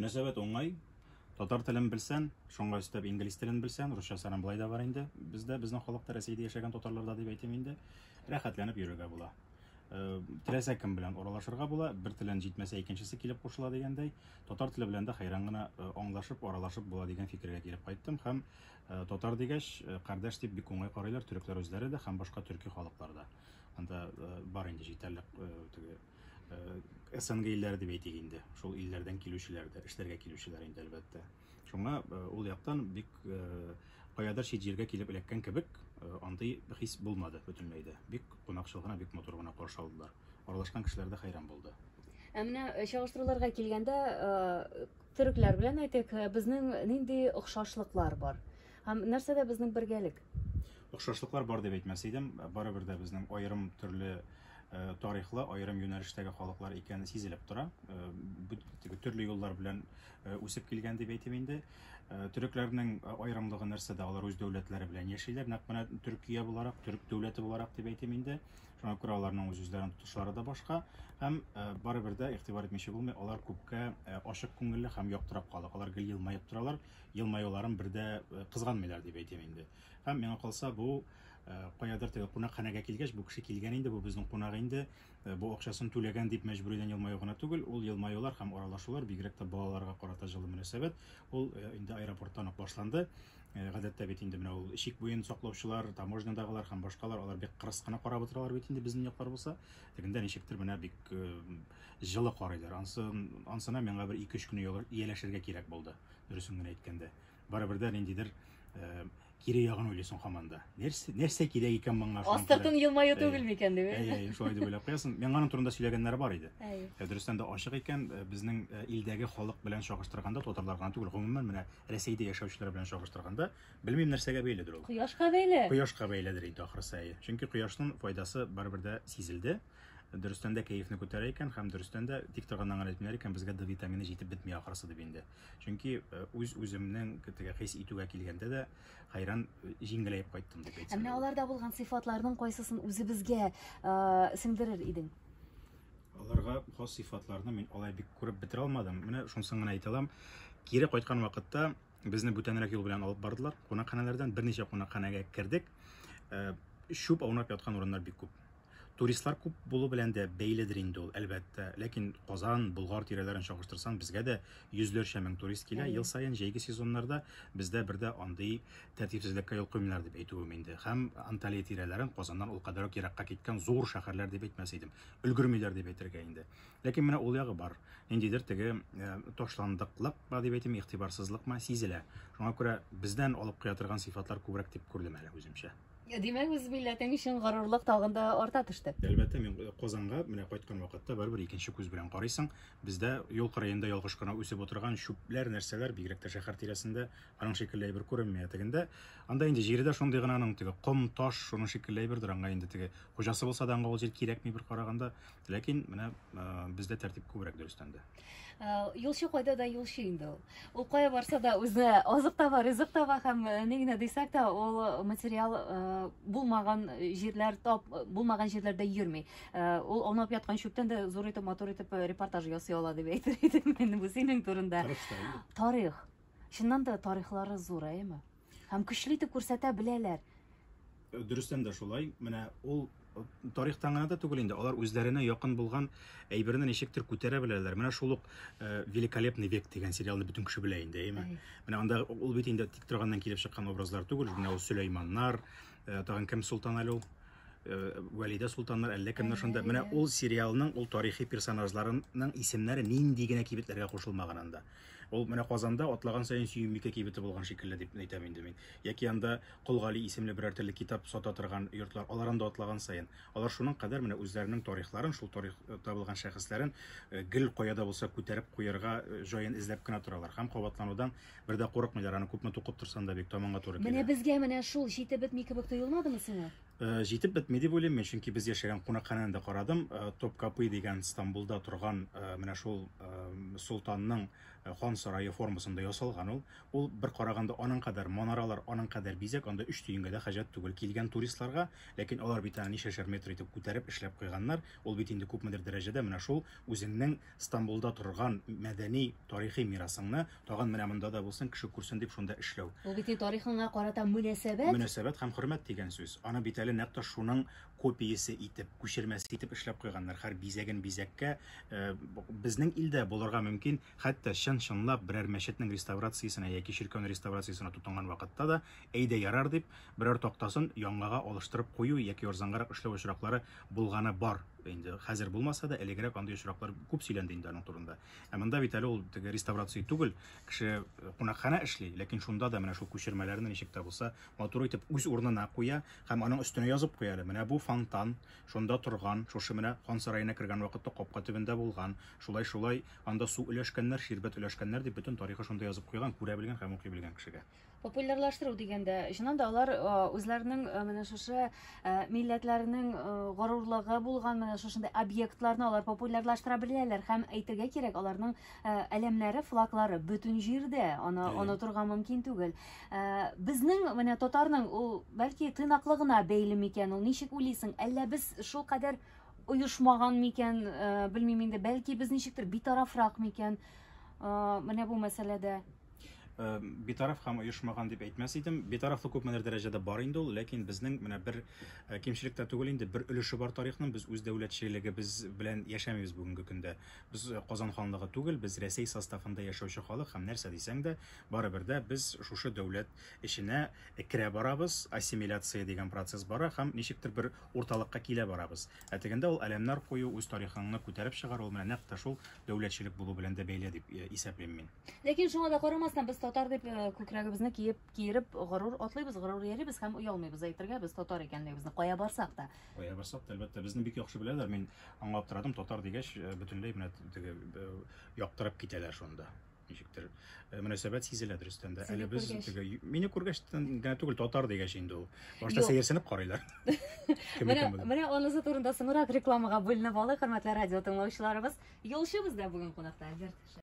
Мөнәсәбәт уңай. Татар телен белсән, шуңа өстәп инглиз телен белсән, русчасы аның болай да бар инде. Бездә, безнең халыкта, Рәсәйдә яшәгән татарларда дип әйтим инде, рәхәтләнеп йөрергә була. Теләсә кем белән аралашырга була, бер телен җитмәсә икенчесе килеп кушыла дигәндәй, татар теле белән дә хәйран гына аңлашып, аралашып була дигән фикергә килеп кайттым һәм татар дигәч, кардәш дип бик уңай карыйлар төрекләр үзләре дә һәм башка төрки халыклар да. Анда бар инде җитәрлек теге СНГ илләре дип әйтик инде, шул илләрдән килүчеләр дә, эшләргә килүчеләр инде әлбәттә. Шуңа ул яктан бик каядыр чит җиргә килеп эләккән кебек андый хис булмады бөтенләй дә. Бик кунакчыл гына, бик матур гына каршы алдылар. Аралашкан кешеләр дә хәйран булды. Ә менә чагыштыруларга килгәндә, төрекләр белән әйтик, безнең нинди охшашлыклар бар? Һәм нәрсәдә безнең бергәлек? Охшашлыклар бар дип әйтмәс идем. Барыбер дә безнең аерым төрле тарихлы, аерым юнәлештәге халыклар икәне сизелеп тора. Төрле юллар белән үсеп килгән дип әйтим инде. Төрекләрнең аерымлыгы нәрсәдә? Алар үз дәүләтләре белән яшиләр. Нәкъ менә Төркия буларак, төрек дәүләте буларак дип әйтим инде. Шуңа күрә аларның үз-үзләрен тотышлары да башка. Һәм барыбер дә игътибар итмичә булмый, алар күпкә ачык күңелле һәм яктырак халык. Алар гел елмаеп торалар. Елмаюларын бер дә кызганмыйлар дип әйтим инде. Һәм миңа калса, бу каядыр теге кунакханәгә килгәч, бу кеше килгән инде, бу безнең кунак инде, бу акчасын түләгән дип мәҗбүридән елмаю гына түгел, ул елмаюлар һәм аралашулар, бигрәк тә балаларга карата җылы мөнәсәбәт, ул инде аэропорттан ук башланды. Гадәттә бит инде менә ул чик буен саклаучылар, таможнядагылар һәм башкалар, алар бик кырыс кына карап утыралар бит инде безнең яклар булса. Тегендә ничектер менә бик җылы карыйлар. Ансына миңа бер 2-3 көн ияләшергә кирәк булды, дөресен генә әйткәндә. Барыбер дә ниндидер кире ягын уйлыйсың һаман да. Нәрсә, нәрсә кирәк икән моңа? Астыртын елмаю түгел микән дип. Әйе, әйе, шулай дип уйлап куясың. Миңа аның турында сөйләгәннәре бар иде. Әйе. Дөрестән дә ачык икән, безнең илдәге халык белән чагыштырганда, татарлар гына түгел, гомумән менә Рәсәйдә яшәүчеләр белән чагыштырганда, белмим нәрсәгә бәйледер ул. Кояшка бәйле. Кояшка бәйледер инде ахрысы, әйе. Чөнки кояшның файдасы барыбер дә сизелде. Дөрестән дә кәефне күтәрә икән һәм дөрестән дә тик торганнан гына әйтмиләр икән, безгә Д витамины җитеп бетми ахрысы дип инде. Чөнки үз-үземнең теге хис итүгә килгәндә дә хәйран җиңеләеп кайттым дип әйтсәм. Ә менә аларда булган сыйфатларның кайсысын үзебезгә сеңдерер идең? Аларга хас сыйфатларны мин алай бик күреп бетерә алмадым. Менә шунысын гына әйтә алам. Кире кайткан вакытта безне бүтәнрәк юл белән алып бардылар. Кунакханәләрдән берничә кунакханәгә кердек. Чүп аунап яткан урыннар бик күп. Туристлар күп булу белән дә бәйледер инде ул, әлбәттә. Ләкин Казан, Болгар тирәләрен чагыштырсаң, безгә дә йөзләрчә мең турист килә. Ел саен җәйге сезоннарда бездә бер дә андый тәртипсезлеккә юл куймыйлар дип әйтүем инде. Һәм Анталия тирәләрен Казаннан ул кадәр үк еракка киткән зур шәһәрләр дип әйтмәс идем. Өлгермиләр дип әйтергә инде. Ләкин менә ул ягы бар. Ниндидер теге ташландыклыкмы дип әйтим, игътибарсызлыкмы сизелә. Шуңа күрә бездән алып куя торган сыйфатлар күбрәк дип күрдем әле үземчә. Димәк, үз милләтең өчен горурлык тагын да арта төште. Әлбәттә, мин Казанга менә кайткан вакытта барыбер икенче күз белән карыйсың. Бездә юл кырыенда ялгыш кына үсеп утырган чүпләр, нәрсәләр, бигрәк тә шәһәр тирәсендә, аның шикелле әйбер күренми. Ә тегендә, анда инде җире дә шундый гына, аның теге ком, таш, шуның шикелле әйбердер. Аңа инде теге хуҗасы булса да аңа ул җир кирәкми бер караганда. Ләкин менә бездә тәртип күбрәк дөрестән дә. Юлчы кайда да юлчы инде ул. Ул кая барса да үзенә азык таба, ризык таба һәм ни генә дисәк тә, ул материал булмаган җирләр тап, булмаган җирләрдә йөрми. Ул аунап яткан чүптән дә зур итеп, матур итеп репортаж ясый ала дип әйтер идем мин бу синең турында. Тарих. Чыннан да тарихлары зур, әйеме? Һәм көчле итеп күрсәтә беләләр. Дөрестән дә шулай. Менә ул тарихтан гына да түгел инде, алар үзләренә якын булган әйберне ничектер күтәрә беләләр. Менә шул ук Великолепный век дигән сериалны бөтен кеше белә инде, әйеме? Менә анда ул бит инде тик торганнан килеп чыккан образлар түгел, менә ул Сөләйманнар, тагын кем солтан әле ул? Вәлидә солтаннар, әллә кемнәр шунда. Менә ул сериалның ул тарихи персонажларының исемнәре нинди генә кибетләргә кушылмаган анда. Ул менә Казанда атлаган саен Сөембикә кибете булган шикелле дип әйтәм инде мин. Яки анда Кол Гали исемле берәр төрле китап сата торган йортлар, алар анда атлаган саен. Алар шуның кадәр менә үзләренең тарихларын, шул тарихта булган шәхесләрен гел кая да булса күтәреп куярга җаен эзләп кенә торалар. Һәм кабатланудан бер дә курыкмыйлар. Аны күпме тукып торсаң да бик таманга туры килә. Менә безгә менә шул җитеп бетми кебек тоелмадымы сиңа? Җитеп бетми дип уйлыйм мин, чөнки без яшәгән кунакханәне дә карадым. Топкапы дигән Стамбулда торган менә шул солтанның Хан сарае формасында ясалган ул. Ул бер караганда аның кадәр манаралар, аның кадәр бизәк, анда өч тиенгә дә хаҗәт түгел килгән туристларга, ләкин алар бит аны ничәшәр метр итеп күтәреп эшләп куйганнар. Ул бит инде күпмедер дәрәҗәдә менә шул үзеңнең Стамбулда торган мәдәни, тарихи мирасыңны тагын менә монда да булсын, кеше күрсен дип шунда эшләү. Ул бит инде тарихыңа карата мөнәсәбәт. Мөнәсәбәт һәм хөрмәт дигән сүз. Аны бит әле нәкъ тә шуның копиясе итеп, күчермәсе итеп эшләп куйганнар. Һәр бизәген бизәккә безнең илдә булырга мөмкин, хәтта чын-чынлап берәр мәчетнең реставрациясенә яки чиркәүнең реставрациясенә тотынган вакытта да, әйдә ярар дип, берәр тактасын яңага алыштырып кую яки арзангарак эшләү очраклары булганы бар. Инде хәзер булмаса да, элегрәк андый очраклар күп сөйләнде инде аның турында. Ә монда бит әле ул теге реставрация түгел, кеше кунакханә эшли, ләкин шунда да менә шул күчермәләрне ничек тә булса матур итеп үз урынына куя һәм аның өстенә язып куя әле. Менә бу фонтан шунда торган, шушы менә хан сараена кергән вакытта капка төбендә булган, шулай-шулай анда су өләшкәннәр, ширбәт өләшкәннәр дип бөтен тарихы шунда язып куйган, күрә белгән һәм укый белгән кешегә. Популярлаштыру дигәндә, чыннан да алар үзләренең менә шушы милләтләренең горурлыгы булган менә шушындый объектларны алар популярлаштыра беләләр һәм әйтергә кирәк, аларның әләмнәре, флаглары бөтен җирдә, аны онытырга мөмкин түгел. Безнең менә татарның ул бәлки тыйнаклыгына бәйле микән ул, ничек уйлыйсың, әллә без шул кадәр оешмаган микән, белмим инде, бәлки без ничектер битарафрак микән, менә бу мәсьәләдә. Битараф һәм оешмаган дип әйтмәс идем. Битарафлык күпмедер дәрәҗәдә бар инде ул, ләкин безнең менә бер кимчелек тә түгел инде, бер өлеше бар тарихның. Без үз дәүләтчелегебез белән яшәмибез бүгенге көндә. Без Казан ханлыгы түгел, без Рәсәй составында яшәүче халык һәм нәрсә дисәң дә, барыбер дә без шушы дәүләт эченә керә барабыз, ассимиляция дигән процесс бара һәм ничектер бер урталыкка килә барабыз. Ә тегендә ул әләмнәр кую, үз тарихыңны күтәреп чыгару, ул менә нәкъ тә шул дәүләтчелек булу белән дә бәйле дип исәплим мин. Ләкин шуңа да карамастан без татар дип күкрәгебезне киеп, киереп горур атлыйбыз, горур йөрибез һәм оялмыйбыз әйтергә без татар икәнлегебезне кая барсак та. Кая барсак та, әлбәттә, безне бик яхшы беләләр. Мин аңлап торадым, татар дигәч, бөтенләй менә теге яктырып китәләр шунда. Ничектер мөнәсәбәт сизелә дөрестән дә. Әле без теге мине күргәч генә түгел, татар дигәч инде ул. Башта сәерсенеп карыйлар. Менә анысы турында соңрак рекламага бүленеп алыйк, хөрмәтле радио тыңлаучыларыбыз. Юлчыбыз да бүген кунакта, Альберт.